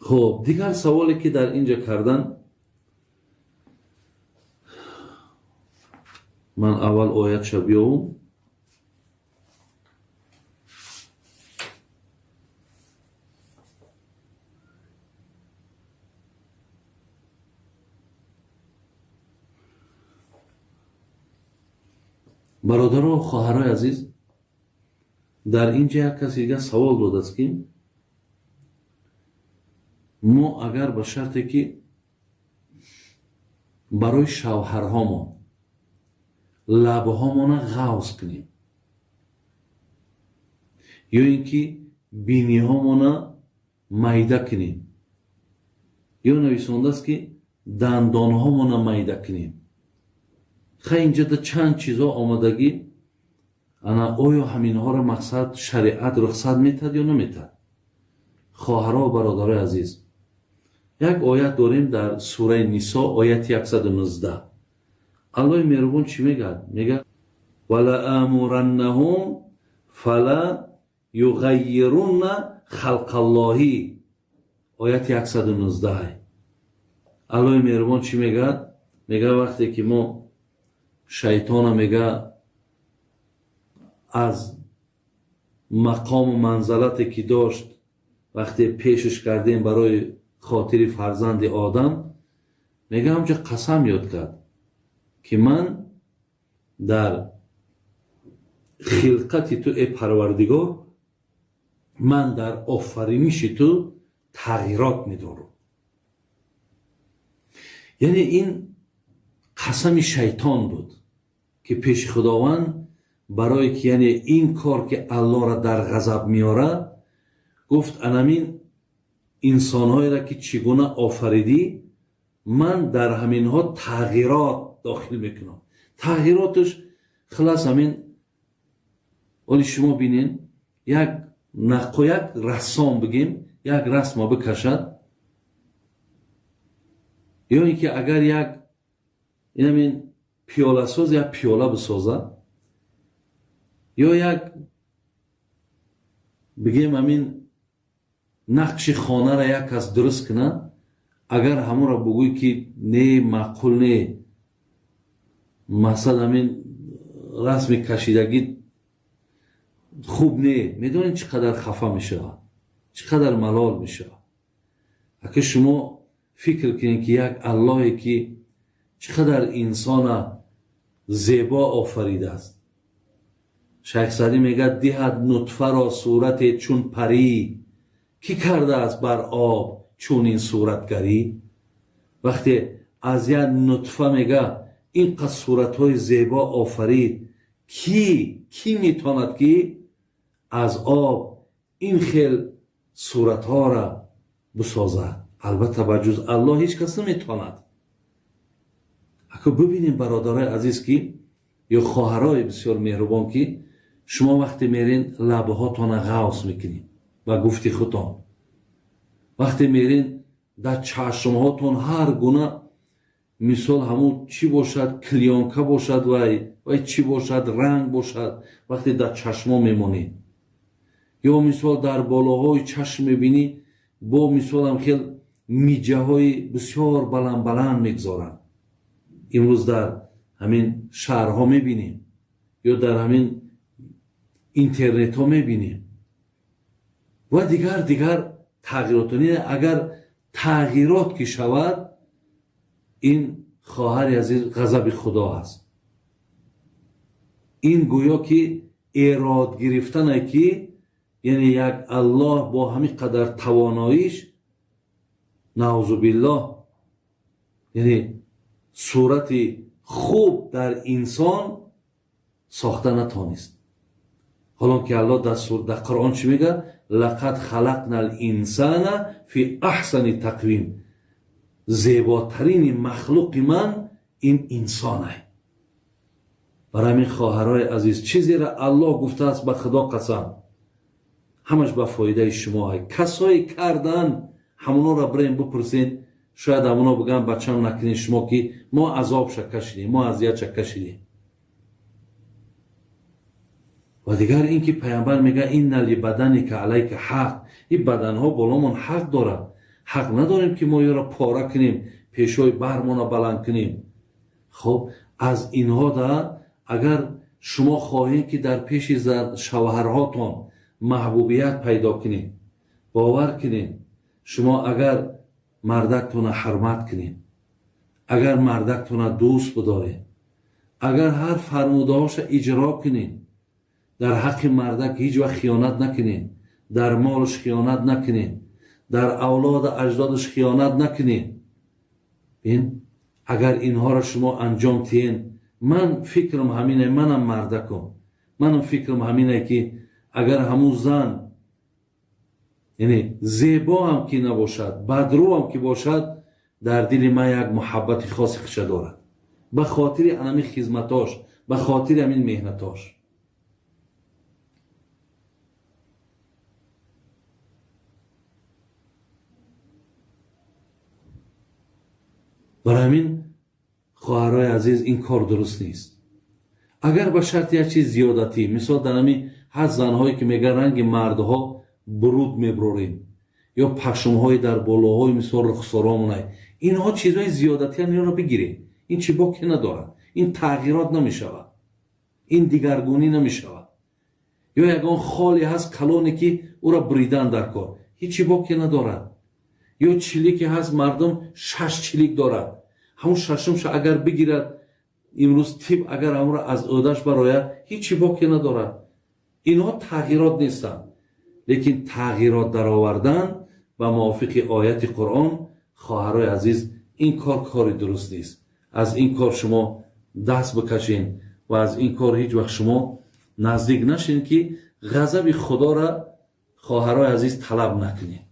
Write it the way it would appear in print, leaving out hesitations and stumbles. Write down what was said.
Хуб, дигар саволе ки дар инҷа кардан, ман аввал оятша биёвум. Бародаро, хоҳарои азиз, дар инҷа як каси дигар савол додааст, ки мо агар ба шарте ки барои шавҳарҳомон лабҳомона ғавз кунем ё ин ки биниҳомона майда кунем, ё нависондааст ки дандонҳомона майда кунем, хай инҷа да чанд чизҳо омадагӣ, ана оё ҳаминҳоро мақсад шариат рухсат метаҳад ё наметаҳад? Хоҳаро, бародарои азиз, як оят дорем дар сураи Нисо, ояти 119. Аллоҳи меҳрубон чӣ мегӯяд? Мегӯяд: валаамураннаҳум фала юғайирунна халқаллоҳи. Ояти 119. Аллоҳи меҳрубон чӣ мегӯяд? Мегӯяд вақте ки мо шайтона мега аз мақому манзалате ки дошт вақте пешш кардем барои хотири фарзанди одам, мега ҳамча қасам ёд кард ки ман дар хилқати ту, э парвардигор, ман дар офариниши ту тағйирот медорам. Яъне ин қасами шайтон буд ки пеши худованд барое ки яъне ин кор ки аллоҳро дар ғазаб меорад, гуфт анамин инсонҳоеро ки чӣ гуна офаридӣ, ман дар ҳаминҳо тағйирот дохил мекунам. Тағйироташ хулас ҳамин оли шумо бинен, як наққо, як рассом бигем, як расма бикашад, ё ин ки агар як инамин пиёласоз як пиёла бисозад, ё як бигем ҳамин нақши хонаро як кас дуруст кунад, агар ҳамонро бугӯй ки не, маъқул не, мақсад ҳамин расми кашидагӣ хуб не, медонед чӣ қадар хафа мешавад, чӣ қадар малол мешавад. Ака шумо фикр кунед ки як аллоҳе ки чӣ қадар инсона зебо офаридааст. Шайх Саъдӣ мегӯяд: диҳад нутфаро сурате чун парӣ, кӣ кардааст бар об чун ин суратгарӣ? Вақте аз як нутфа мега ин қад суратҳои зебо офарид, кӣ метавонад ки аз об ин хел суратҳоро бисозад? Албатта ба ҷуз Аллоҳ ҳеҷ кас наметавонад. Ако бибинем, бародарои азиз, ки ё хоҳарои бисёр меҳрубон, ки шумо вақте мерен лабҳотона ғавс мекунед ба гуфти худтон, вақте мерен дар чашмҳотон ҳар гуна мисол ҳамун чӣ бошад, клеёнка бошад, вай чӣ бошад, ранг бошад, вақте дар чашмо мемонед, ё мисол дар болоҳои чашм мебинӣ, бо мисолам хел миҷаҳои бисёр баланд-баланд мегузоранд. Имрӯз дар ҳамин шаҳрҳо мебинем ё дар ҳамин интернетҳо мебинем ва дигар тағйирот. Агар тағйирот ки шавад, ин хоҳари азиз ғазаби худо аст. Ин гӯё ки эрод гирифтане ки яъне як Аллоҳ бо ҳамин қадар тавоноиш, наъузу биллоҳ, яъне сурати хуб дар инсон сохта натонист. Ҳолон ки Аллоҳ дар Қуръон чӣ мегӯяд? Лақад халақна л-инсана фи аҳсани тақвим. Зеботарини махлуқи ман ин инсонай. Барои ҳамин хоҳарои азиз, чизеро Аллоҳ гуфтааст, ба Худо қасам, ҳамаш ба фоидаи шумо. Касое кардан ҳамонҳоро бирем бипурсед, шояд ҳамонҳо бигӯянд бачам накунед шумо ки мо азобша кашидем, мо азиятша кашидем. Ва дигар ин ки пайғамбар мегӯяд инна либаданика алайка ҳақ, ин баданҳо боломон ҳақ дорад. Ҳақ надорем, ки мо ёро пора кунем, пешҳои бармона баланд кунем. Хоб, аз инҳо да агар шумо хоҳед, ки дар пеши шавҳарҳотон маҳбубият пайдо кунед, бовар кунед, шумо агар мардактона ҳурмат кунед, агар мардактона дӯст бидоред, агар ҳар фармудаҳоша иҷро кунед, дар ҳаққи мардак ҳеҷ вақт хиёнат накунед, дар молаш хиёнат накунед, дар авлоду аҷдодаш хиёнат накунед. Бин, агар инҳоро шумо анҷом тиҳен, ман фикрам ҳамине, манам мардакум, манам фикрам ҳамине, ки агар ҳамун зан, яъне зебо ҳам ки набошад, бадрӯ ҳам ки бошад, дар дили ман як муҳаббати хоси хиша дорад, ба хотири анами хизматош, ба хотири ҳамин меҳнатош. Барои ҳамин, хоҳарои азиз, ин кор дуруст нест. Агар ба шарти як чиз зиёдатӣ, мисол, дар ҳамин ҳаст занҳое, ки мегӯянд, ранги мардҳо буруд меброрем ё пашмҳои дар болоҳои, мисол, рухсоромонай, инҳо чизҳои зиёдатиан, инро бигиред, ин чӣ боке надорад, ин тағйирот намешавад, ин дигаргунӣ намешавад. Ё ягон холе ҳаст калоне, ки ӯро бридан дар кор, ҳеҷ боке надорад. Ё чилике ҳаст, мардум шаш чилик дорад, ҳамун шашумша агар бигирад, имрӯз тиб агар ҳамонро аз ӯдаш барояд, ҳеҷ боке надорад. Инҳо тағйирот нестанд. Лекин тағйирот даровардан ба мувофиқи ояти Қуръон, хоҳарои азиз, ин кор кори дуруст нест. Аз ин кор шумо даст бикашен ва аз ин кор ҳеҷ вақт шумо наздик нашен, ки ғазаби Худоро, хоҳарои азиз, талаб накунед.